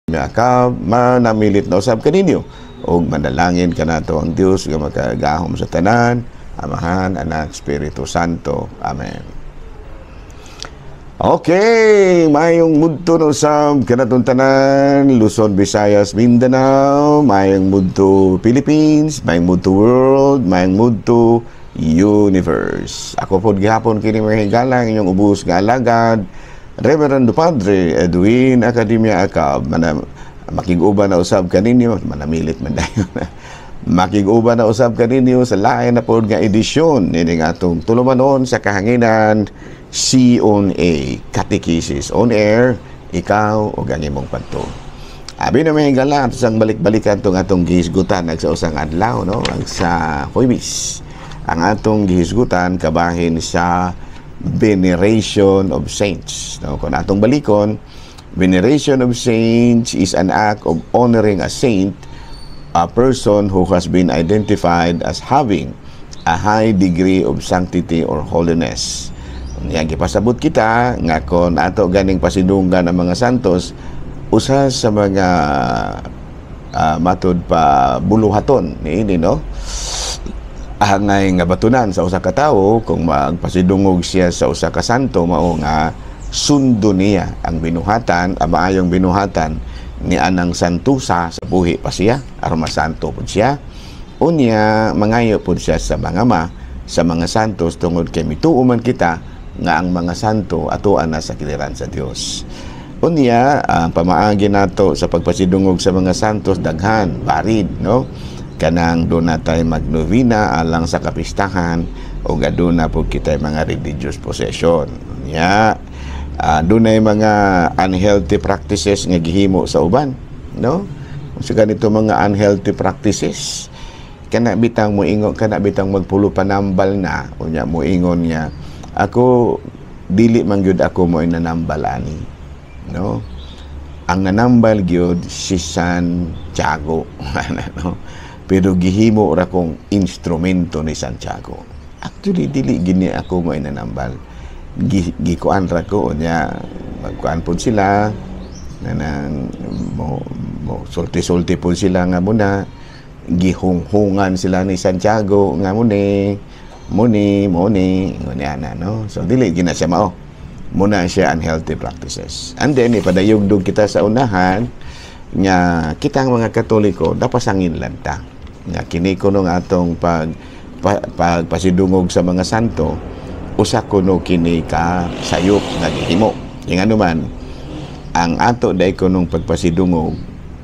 Ka manamilit na usab kaninyo ug manalangin kanato ang Dios nga makagahom sa tanan, Amahan, Anak, Espiritu Santo. Amen. Okay, mayong mudto na usab kanatong tanan, Luzon, Visayas, Mindanao, mayong mudto Philippines, mayong mudto world, mayong mudto universe. Ako po gihapon kini, mga higala, inyong ubos nga alagad, Reverendo Padre Edwin Academia Acab. Mana, makig-uban na usab kaninyo, manamilit man dayon. Makig-uban na usab kaninyo sa lain na pod nga edisyon nining atong tulumanon sa kahanginan, C on A, Catechesis on Air, ikaw o ang imong pagtuo. Abi na, mga higala, ato sang balik-balikan tong atong gihisgutan sa usang adlaw, no? Ang sa Huwebes. Ang atong gihisgutan kabahin sa veneration of saints. No, kung atong balikon, veneration of saints is an act of honoring a saint, a person who has been identified as having a high degree of sanctity or holiness. Unya gipasabot kita nga kon ato ganing pasidunggan ang mga santos, usa sa mga matud pa buluhaton niini, no, angay nga batunan sa usa ka tawo kung magpasidungog siya sa usa ka santo mao nga sundo niya ang binuhatan, ang maayong binuhatan ni anang santusa sa buhi pa siya aron masanto pud siya. Unya mangayo pud siya sa mga ma sa mga santos tungod kay mituo man kita nga ang mga santo atoan na sa kiliran sa Dios. Unya ang pamaagi nato sa pagpasidungog sa mga santos daghan, barid, no? Kanang duna tay magnovena alang sa kapistahan o aduna po kita mga religious procession. Ya, dunay mga unhealthy practices nga gihimo sa uban, no? Sa ganito mga unhealthy practices, kana bitang moingon, kana bitang magpulo panambal na, unya moingon niya, "Ako dili man gyud ako mo nanambal ani," no? Ang nanambal gyud si Santiago, no? Pero gihimo ra kong instrumento ni Santiago. Actually, dili gini ako mo nanambal. Gikuan ra ko. Unya magkuan pod sila na nang mo sulti-sulti pod sila nga muna gihunghungan sila ni Santiago nga muni muni muni ngunya na, no? So dili gina siya mao muna siya unhealthy practices. And then ipadayugdog kita sa unahan nga kitang mga Katoliko dapasangin lang ta nga kini kuno nga atong pagpasidungog sa mga santo, usa kuno kini ka sayop nga gihimo. Yung ano man ang ato dai kunong pagpasidungog,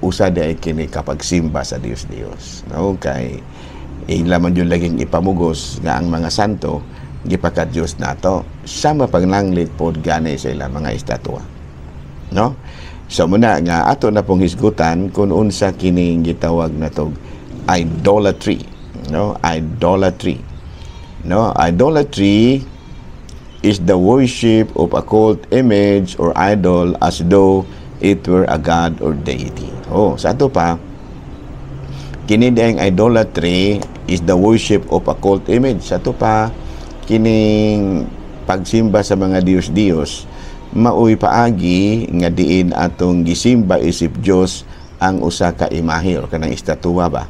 usa dai kini kapagsimba sa Dios Dios, no? Kay ila man yun laging ipamugos nga ang mga santo gipaka-Dios nato sama pagnanglit pod gani sa ilang mga estatwa, no? So muna nga ato na pong hisgutan kung unsa kining gitawag natog idolatry, no? Idolatry, no? Idolatry is the worship of a cult image or idol as though it were a god or deity. Oh, sa ato pa, kini ang idolatry is the worship of a cult image. Sa ato pa, kining pagsimba sa mga Diyos-Diyos maoy paagi nga diin atong gisimba isip Dios ang usa ka imahe or kanang estatwa ba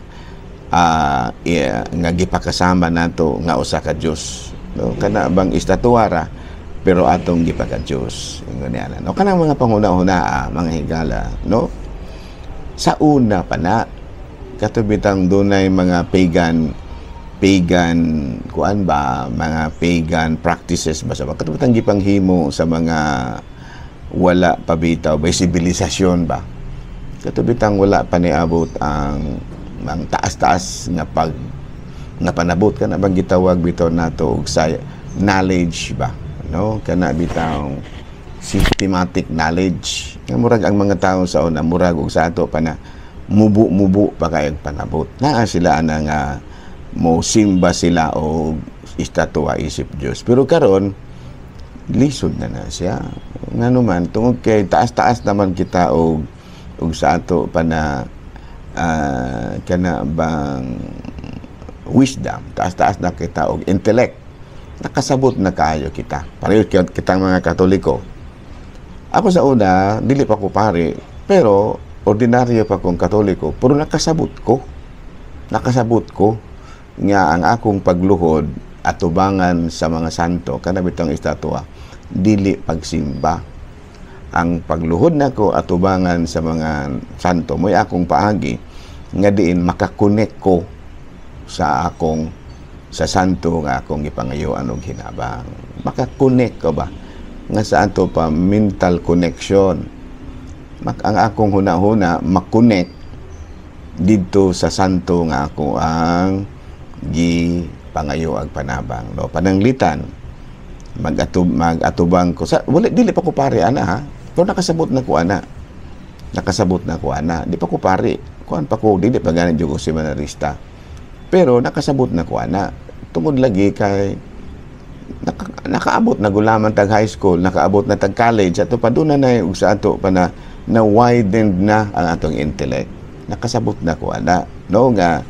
nga gipakasama nato nga usa ka Dios, no? Kana bang estatwa ra pero atong gipaka Dios, ingon niya, no? Kanang mga panghuna-huna, mga higala, no? Sa una pa na katubitang dunay mga pagan kuan ba, mga pagan practices ba, sa katubitang gipanghimo sa mga wala pa bitaw by sibilisasyon ba, katubitang wala pa niabot ang taas-taas nga pag nga panabot, kana bang gitawag bitaw nato og sa knowledge ba, no? Kana bitaw systematic knowledge nga murag ang mga tao sa una, murag og sa ato pa na mubo-mubo pa kayong panabot naa sila ana nga mo simba sila og estatwa isip Dios. Pero karon lisod na na siya, ngano man tungod kay taas-taas naman kita og sa ato pa na kana bang wisdom, taas-taas na kita og intellect, nakasabot na kaayo kita. Pareho kitang mga Katoliko. Ako sa una, dili pa ko pare, pero Ordinaryo pa kong Katoliko, pero nakasabot ko nga ang akong pagluhod atubangan sa mga santo, kana bitong estatwa, dili pagsimba. Ang pagluhod nako atubangan sa mga santo mo'y akong paagi nga diin maka-connect ko sa akong sa santo nga akong gipangayuan og hinabang. Maka-connect ko ba nga sa ato pa mental connection. Ang akong huna-huna ma-connect didto sa santo nga ako ang gipangayo ag panabang, no? Pananglitan magatubang ko sa wala, dili pa ko pare ana ha, pero nakasabot na ko ana, nakasabot na ko ana. Di pa ko pare, kuan pa ko, dili pa gani jud ko seminarista, pero nakasabot na ko ana tungod lagi kay nakaabot na gulaman tag high school, nakaabot na tag college, ato pa doon na na ug sa ato pa na na widened na ang atong intellect. Nakasabot na ko ana, no, nga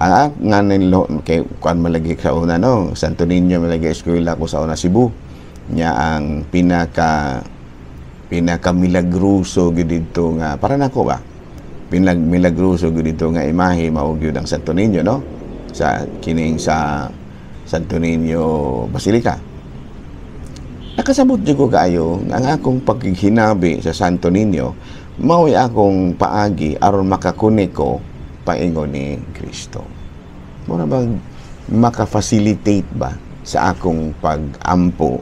ang nga nilo kay kuan malagi sa una, no, Santo Niño malagi eskwela ko sa una, Cebu. Nya ang pinaka pinaka milagroso gyud didto nga para nako ba, pinag milagroso gyud didto nga imahe mao gyud ang Santo Niño, no, sa kining sa Santo Niño Basilica. Nakasabot jud ko kaayo nga ang akong paghinabi sa Santo Niño mao'y akong paagi aron maka-connect ko paingon ni Kristo. Mura bang maka-facilitate ba sa akong pag-ampo?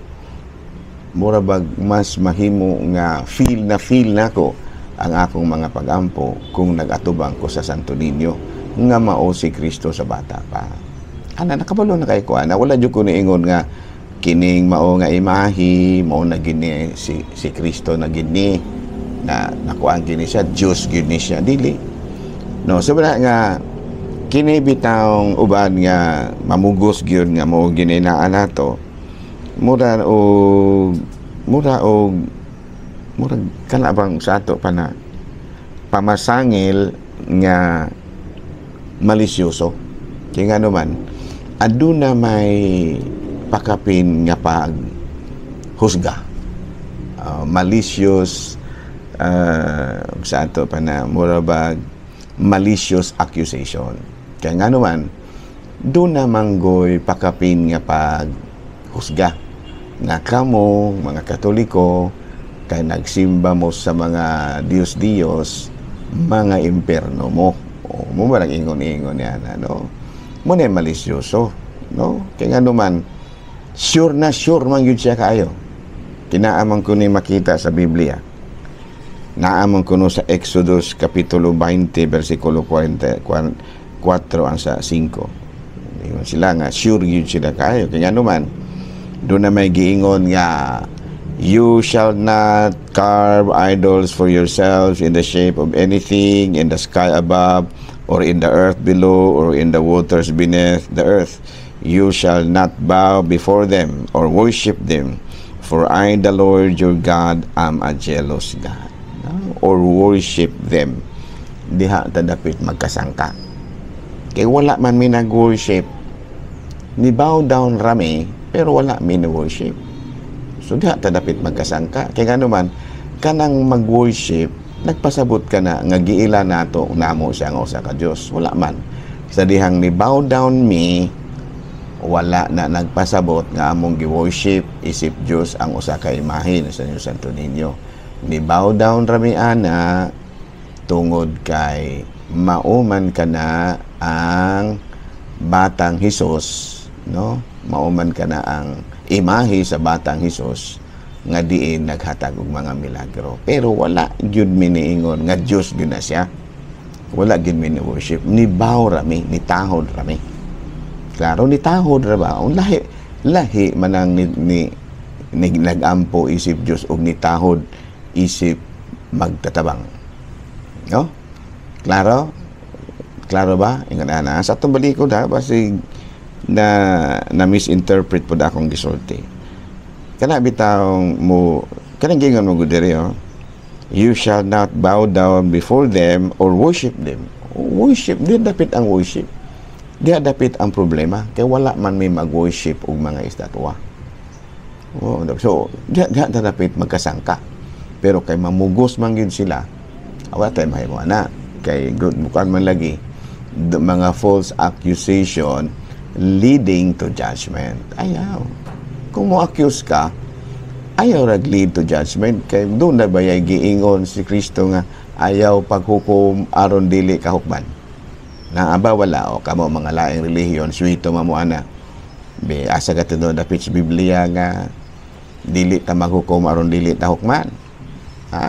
Mura bag mas mahimo nga feel na feel nako ang akong mga pag-ampo kung nag-atubang ko sa Santo Niño nga mao si Kristo sa bata pa. Ana, nakabalo na kay ko ana, wala jud ko niingon nga kining mao nga imahi mao na gini si si Kristo na gini na nakuan kini siya, Dios gyud ni siya, dili, no? So wala nga kini bitawng uban nga mamugos gyud nga mao gini naa nato, mura og mura kana bang sa ato pa na pamasangil nga malisyoso. Kaya nga naman aduna may pakapin nga pag husga, malicious, sa ato pa na mura bag malicious accusation. Kaya nga naman doon na manggoy pakapin nga pag husga nga kamo mga Katoliko kay nagsimba mo sa mga Diyos-Diyos, mga imperno mo. O, mo ba ingon-ingon yan, ano mo na malisyoso, no? Kaya nga naman sure na sure man gyud siya kaayo. Kinaaman ko ni makita sa Biblia. Naaman ko no sa Exodus kapitulo 20 versikulo 44 ang sa 5. Ingon sila nga sure gyud sila kaayo. Kaya nga naman doon na may giingon nga, "You shall not carve idols for yourselves in the shape of anything in the sky above or in the earth below or in the waters beneath the earth. You shall not bow before them or worship them, for I, the Lord your God, am a jealous God." No? Or worship them. Diha ta dapit magkasangka. Kay wala man mi nag-worship. Ni bow down rami, pero wala mi ni worship. So diha ta dapit magkasangka. Kay ngano man kanang mag-worship, nagpasabot ka na nga giila nato namo siya nga usa ka Dios. Wala man. Sa dihang ni bow down mi, wala na nagpasabot nga among gi-worship isip Dios ang usa ka imahe sa New Santo Niño. Ni bow down rami ana tungod kay mauman ka na ang batang Hesus, no? Mauman ka na ang imahe sa batang Hesus nga diin naghatag og mga milagro. Pero wala gyud mi niingon nga Dios gyud na siya. Wala gyud mi ni worship. Ni bow ra mi, ni tahod ra mi. Klaro, ni tahod ra ba? Ang lahi lahi man ang ni nagampo isip Dios og ni tahod isip magtatabang. No? Klaro? Klaro ba? Ingon ana sa atong balikod ha, basig na na misinterpret pod akong gisulti. Kana bitawng mo kanang giingon mo gud diri, oh. "You shall not bow down before them or worship them." Worship, di dapit ang worship. Di dapit ang problema kay wala man may mag-worship og mga estatwa. Oh, so di dapit magkasangka. Pero kay mamugos man gyud sila, Wala tayo mahimo ana kay good mukan man lagi the mga false accusation leading to judgment. Ayaw. Kung mo accuse ka, ayaw rag lead to judgment kay doon na ba giingon si Kristo nga ayaw paghukom aron dili kahukman? Na aba wala o kamo mga laing relihiyon, swito mamo ana. Be asa ka doon dapit sa Biblia nga dili ta maghukom aron dili ta hukman? Ha?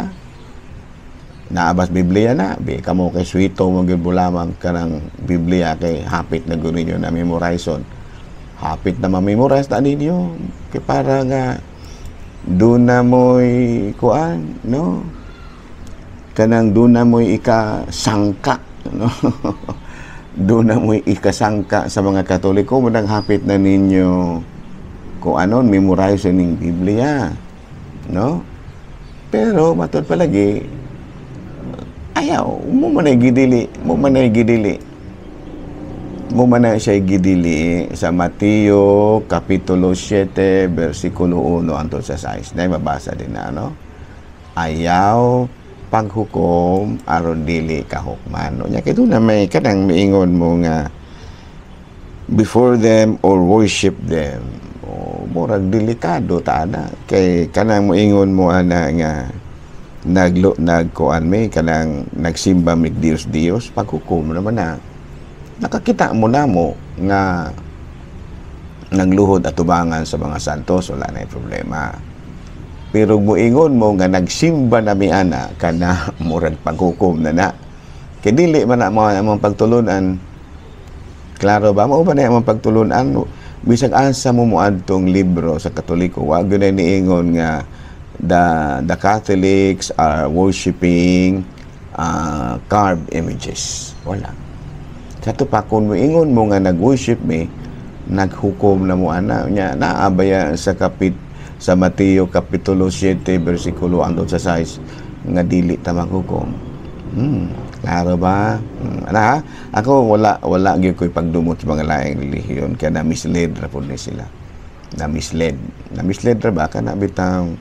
Naabas Biblia na? Be kamo kay swito mo gyud lamang kanang Biblia kay hapit na gud ninyo na memorizon. Hapit na ma-memorize na ninyo kay para nga doon na mo'y kuan, no? Kanang doon na mo'y ikasangka, no? Doon na mo'y ikasangka sa mga Katoliko mo nang hapit na ninyo kung ano memorize ning Biblia, no? Pero matud palagi ayaw mo man ay gidili, mo man ay gidili, mo man ay siya gidili sa Mateo Kapitulo 7 versikulo 1 hangtod sa 6 na mabasa din na ano, ayaw paghukom aron dili kahukman. Nya kay na may kanang miingon mo nga before them or worship them o murag delikado ta ana kay kanang moingon mo ana nga naglo nagkuan mi kanang nagsimba mig Dios Dios, paghukom naman na. Nakakita mo na mo nga nagluhod atubangan sa mga santos, wala na problema. Pero muingon mo nga nagsimba na mi ana, kana murag paghukom na na kay dili man na mo among pagtulunan. Klaro ba? Mao ba na among pagtulunan? Bisag asa mo moadtong libro sa Katoliko, wa gyud niingon nga the Catholics are worshiping carved images. Wala. Sa to pa, kung moingon mo nga nag-worship mi, naghukom na mo ana. Nya naabaya sa Mateo Kapitulo 7 versikulo 1 sa 6 nga dili ta maghukom? Klaro ba? Ana ha? Ako wala wala gyud ko'y pagdumot sa mga laing relihiyon kaya na misled ra pud ni sila. Na misled. Na misled ra ba kana bitang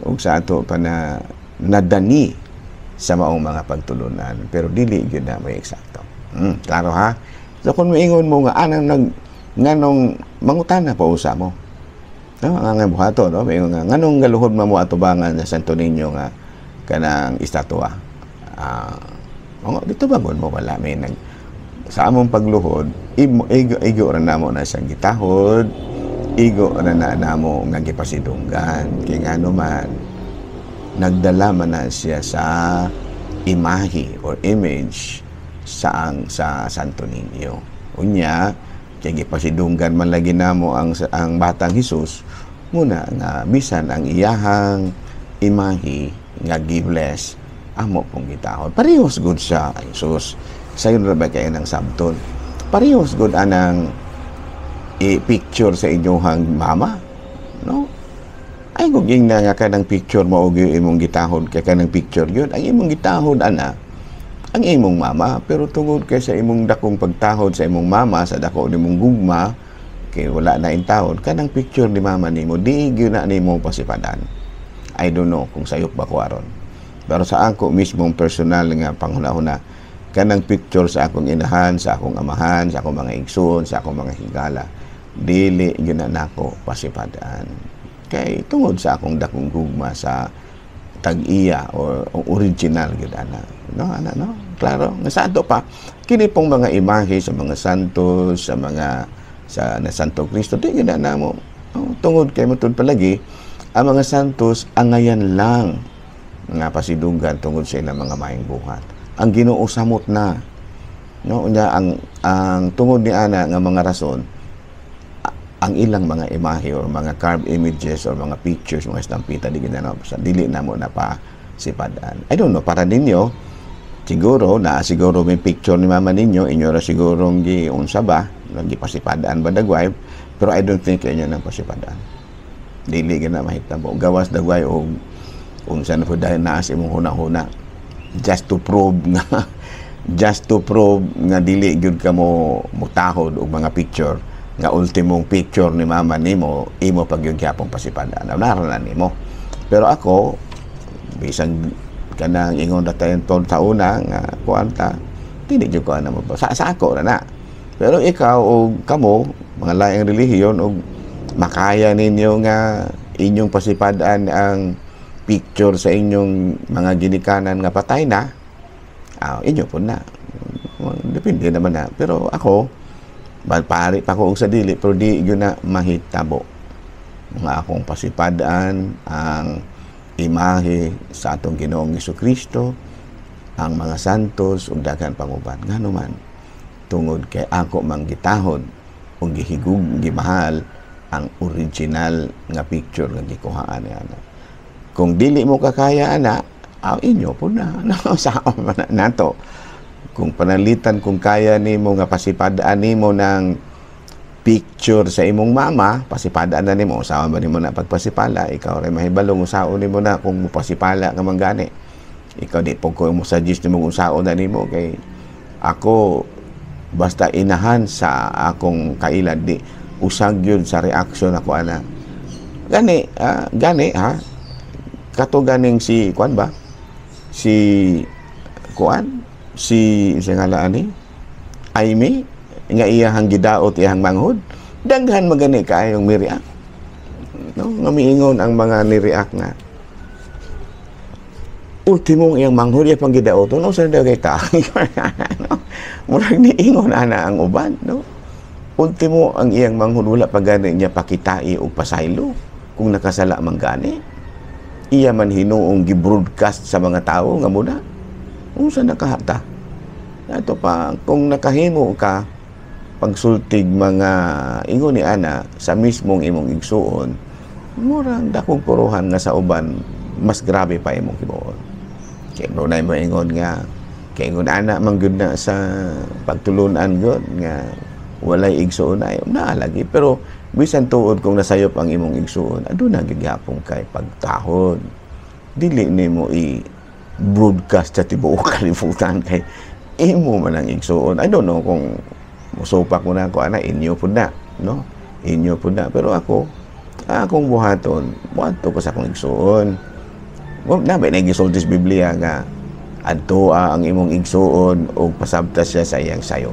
ug sa ato pa na nadani sa maong mga pagtulunan, pero dili gyud na may eksakto. Klaro ha? So kung moingon mo nga anang nag nganong mangutana pa usa mo. No, ang nga buhato, no? Moingon nga nganong galuhod man mo atubangan sa Santo Niño nga kanang estatwa. Ah, uh, dito ba mo wala may nag sa among pagluhod, imo igo igo ra namo na siyang gitahod, igo ra na namo nga gipasidunggan kay ngano man nagdala man na siya sa imahe or image sa ang sa Santo Niño. Unya kay gipasidunggan man lagi namo ang batang Hesus muna nga bisan ang iyahang imahe nga gi-bless amo pong gitahod. Parehos gud sa Jesus. Sayon ra ba kay nang sabton? Parehos gud anang i-picture sa inyong mama, no? Ay kung na nga kanang picture mo og imong gitahod kay kanang picture gyud ang imong gitahod ana ang imong mama, pero tungod kay sa imong dakong pagtahod sa imong mama, sa dako nimong gugma kay wala na intahod kanang picture ni mama nimo, di gyud na nimo pasipadan. I don't know kung sayop ba ko aron, pero sa ako mismong personal nga panghuna-huna, kanang picture sa akong inahan, sa akong amahan, sa akong mga igsoon, sa akong mga higala, dili gyud na nako pasipadaan kay tungod sa akong dakong gugma sa tag-iya or original gyud ana, no? Ana, no? Klaro nga sa ato pa kini pong mga imahe sa mga santos, sa mga sa na Santo Cristo, di gyud na namo, oh, tungod kay matud palagi ang mga santos angayan lang nga pasidunggan tungod sa ilang mga maayong buhat. Ang Ginoo samot na, no? Unya ang tungod ni ana nga mga rason, ang ilang mga imahe or mga carved images or mga pictures, mga estampita, di na sa dili na mo na pa sipadan. I don't know para ninyo, siguro na siguro may picture ni mama ninyo, inyo ra siguro gi unsa ba, gipasipadaan ba dagway, pero I don't think inyo nang pasipadaan. Dili gina mahitabo gawas dagway og unsa na pud dahil naa sa imong huna-huna just to prove nga dili gyud ka mo mutahod og mga picture nga ultimong picture ni mama nimo imo pag gyud gyapon pasipadaan. Nara na nimo. Pero ako, bisan Kanang ingon na tayo sa una nga kuan ta, dili jud ko ana mo sa ako ra na. Pero ikaw o kamo mga laing relihiyon og makaya ninyo nga inyong pasipad-an ang picture sa inyong mga ginikanan nga patay na, inyo po na. Depende naman na. Pero ako, pari pa ko og sa dili, pero di yun na mahitabo. Mga akong pasipad-an ang imahe sa atong Ginoong Kristo, ang mga santos ug daghan pang uban. Ngano man, tungod kay ako mang gitahod ug gihigug gimahal ang original nga picture nga gikuhaan ni ana. Kung dili mo kakaya ana, inyo po na. No, sa na nato. Kung panalitan kung kaya nimo nga pasipadaan nimo ng picture sa imong mama, pasipadaan na nimo, usawa ba nimo na pagpasipala, ikaw ray mahibalong usaon nimo na kung mopasipala ka man gani. Ikaw di po ko mo suggest nimo kung usaon na nimo kay ako basta inahan sa akong kailad di usag yun sa reaction ako ana. Gani, gani ha, kato ganing si kuan ba? Si kuan, si siya nga ani Aimee nga iyahang gidaot iyahang manghod, daghan magani kaayong mi-react, no, nga miingon ang mga ni-react nga ultimong iyang manghod iya pang gidaot, no, sa dagay ta, no? Murag niingon ana ang uban, no, ultimo ang iyang manghod wala pa gani niya pakitai og pasaylo kung nakasala man gani, iya man hinuong gi-broadcast sa mga tao nga muna unsa nakahata. Ato pa kung nakahimo ka pagsultig mga ingon ni ana sa mismong imong igsuon, murang dakong puruhan nga sa uban mas grabe pa imong himuon. Kay dunay moingon nga kay ingon ana man gyud na sa pagtulunan gyud nga walay igsuon ay naa lagi, pero bisan tuod kung nasayop ang imong igsuon, aduna gyud gihapon kay pagtahod. Dili nimo i broadcast sa tibuok kalibutan kay imo man ang igsuon. I don't know kung musupak mo na ako ana, inyo pud na, no? Inyo pud na. Pero ako, akong buhaton, buhato ko sa akong igsuon. Well, na ba nagisulti sa Biblia nga adto ang imong igsuon og pasabta siya sa iyang sayo.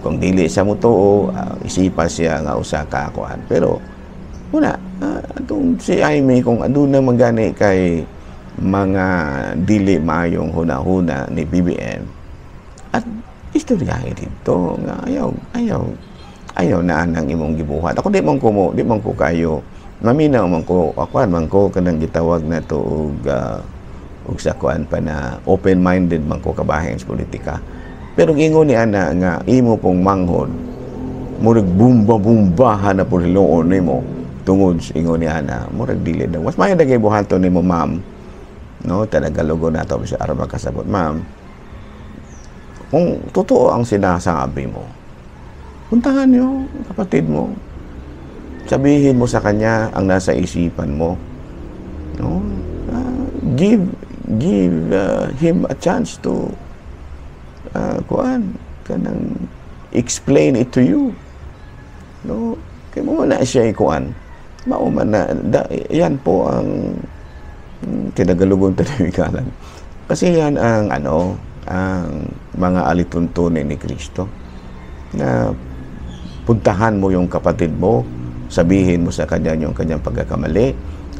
Kung dili siya motuo, isipa siya nga usa ka kuan. Pero una, atong si Aimee kung aduna man gani kay mga dili maayong hunahuna ni BBM at istoryahe dito nga ayaw ayaw ayaw na anang imong gibuhat. Ako di man ko kayo maminaw man ko, akuan man ko kanang gitawag na to og sa kuan pa na open-minded man ko kabahin sa politika. Pero ingon ni ana nga imo pong manghod murag bumba-bumbahan na pud hiluon nimo tungod sa ingon ni ana, murag dili daw. Mas maayo kay buhaton nimo, ma'am, no, Tagalog na to sa aron makasabot, ma'am. Kung totoo ang sinasabi mo, puntahan niyo kapatid mo. Sabihin mo sa kanya ang nasa isipan mo. No? Give him a chance to kuan kanang explain it to you. No? Kay mo na siya ikuan. Mao man na da, yan po ang tinagalogon tinamikalan. Kasi yan ang ano, ang mga alituntunin ni Kristo na puntahan mo yung kapatid mo, sabihin mo sa kanya yung kanyang pagkakamali,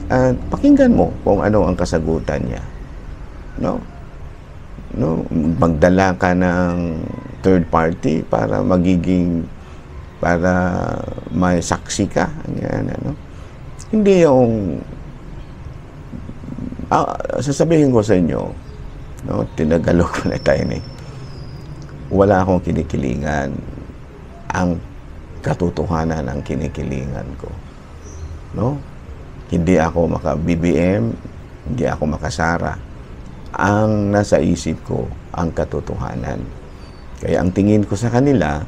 at pakinggan mo kung ano ang kasagutan niya. No? No? Magdala ka ng third party para may saksi ka. Yan, ano? Hindi yung sasabihin ko sa inyo, no, tinagalog ko na tayo ni. Wala akong kinikilingan. Ang katotohanan ang kinikilingan ko. No? Hindi ako maka BBM, hindi ako makasara. Ang nasa isip ko ang katotohanan. Kaya ang tingin ko sa kanila,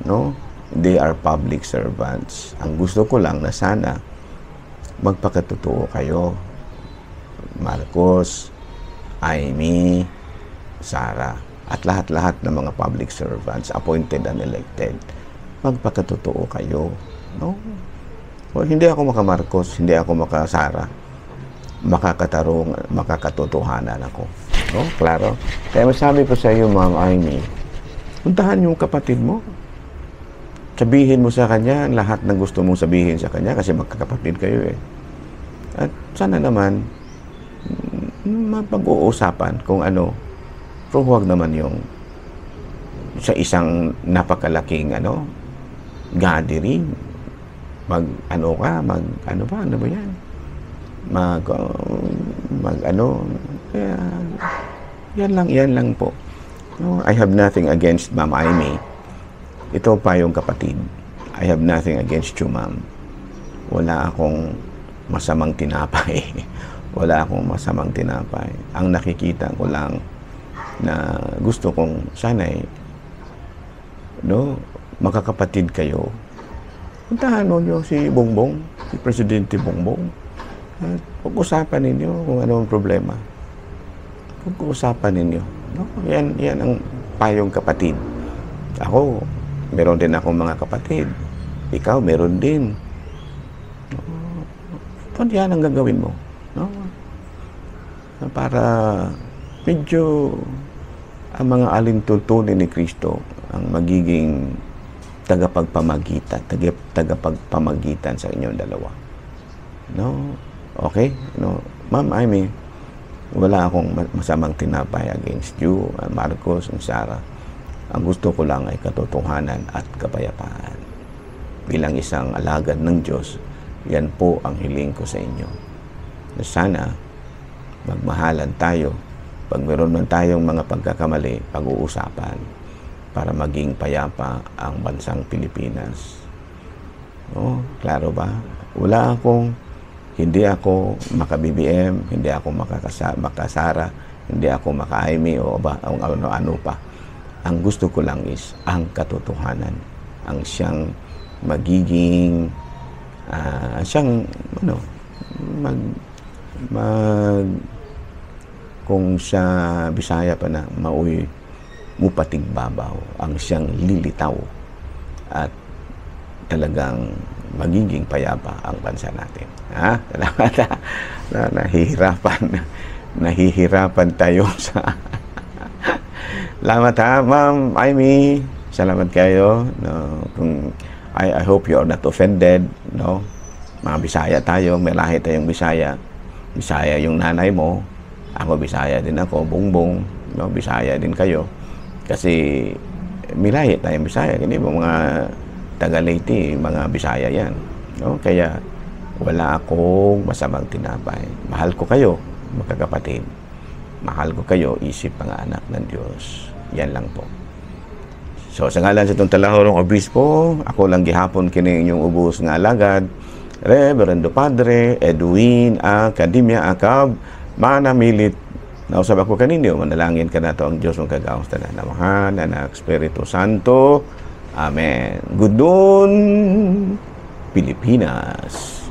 no, they are public servants. Ang gusto ko lang na sana magpakatotoo kayo. Marcos, Imee, Sara, at lahat-lahat ng mga public servants appointed and elected, magpakatotoo kayo. No? Well, hindi ako maka-Marcos, hindi ako maka-Sara. Makakatarong, makakatotohanan ako. No? Klaro? Kaya masabi ko sa iyo, Ma'am Amy, puntahan yung kapatid mo. Sabihin mo sa kanya ang lahat ng gusto mong sabihin sa kanya kasi magkakapatid kayo eh. At sana naman, mapag-uusapan kung ano. Pero huwag naman yung sa isang napakalaking ano, gathering. Mag ano ka, mag ano ba yan? Mag ano, kaya yan lang po. No, I have nothing against Ma'am Amy. Ito pa yung kapatid. I have nothing against you, ma'am. Wala akong masamang tinapay. Wala akong masamang tinapay. Ang nakikita ko lang na gusto kong sana'y, no, makakapatid kayo. Puntahan niyo si Bongbong, si Presidente Bongbong. At pag-usapan ninyo kung ano ang problema. Pag-usapan ninyo. No? Yan ang payong kapatid. Ako, meron din akong mga kapatid. Ikaw, meron din. No? Yan ang gagawin mo. No? Para medyo ang mga alintuntunin ni Kristo ang magiging tagapagpamagitan sa inyong dalawa. No? Okay? No? Ma'am Amy, wala akong masamang tinapay against you, Marcos and Sarah. Ang gusto ko lang ay katotohanan at kapayapaan. Bilang isang alagad ng Diyos, yan po ang hiling ko sa inyo. Na sana, magmahalan tayo. Pag meron man tayong mga pagkakamali, pag-uusapan para maging payapa ang bansang Pilipinas. Oh, klaro ba? Wala akong, hindi ako maka-BBM, hindi ako makasara, hindi ako maka-Amy o ba, o ano-ano pa. Ang gusto ko lang is ang katotohanan. Ang siyang magiging, siyang, ano, mag, mag, kung sa Bisaya pa na, maoy mupatigbabaw, ang siyang lilitaw at talagang magiging payapa ang bansa natin. Ha? Salamat ha. Nahihirapan tayo sa. Salamat ha, Ma'am Amy. Salamat kayo. No, kung I hope you are not offended, no? Mga Bisaya tayo, may lahi tayong Bisaya. Bisaya yung nanay mo. Ako, Bisaya din ako, Bongbong, no? Bisaya din kayo. Kasi may lahi tayong Bisaya, hindi ba mga taga Leyte, mga Bisaya yan. No? Kaya wala akong masamang tinapay. Mahal ko kayo, magkakapatid. Mahal ko kayo, isip mga anak ng Diyos. Yan lang po. So, sa ngalan sa itong talahorong obispo, ako lang gihapon kini inyong ubos nga alagad, Reverendo Padre Edwin Academia Acab, manamilit. Nausab ako kaninyo, manalangin ka na to ang Diyos mong kagawas tanan. Amahan, Anak, Espiritu Santo. Amen. Good noon, Pilipinas.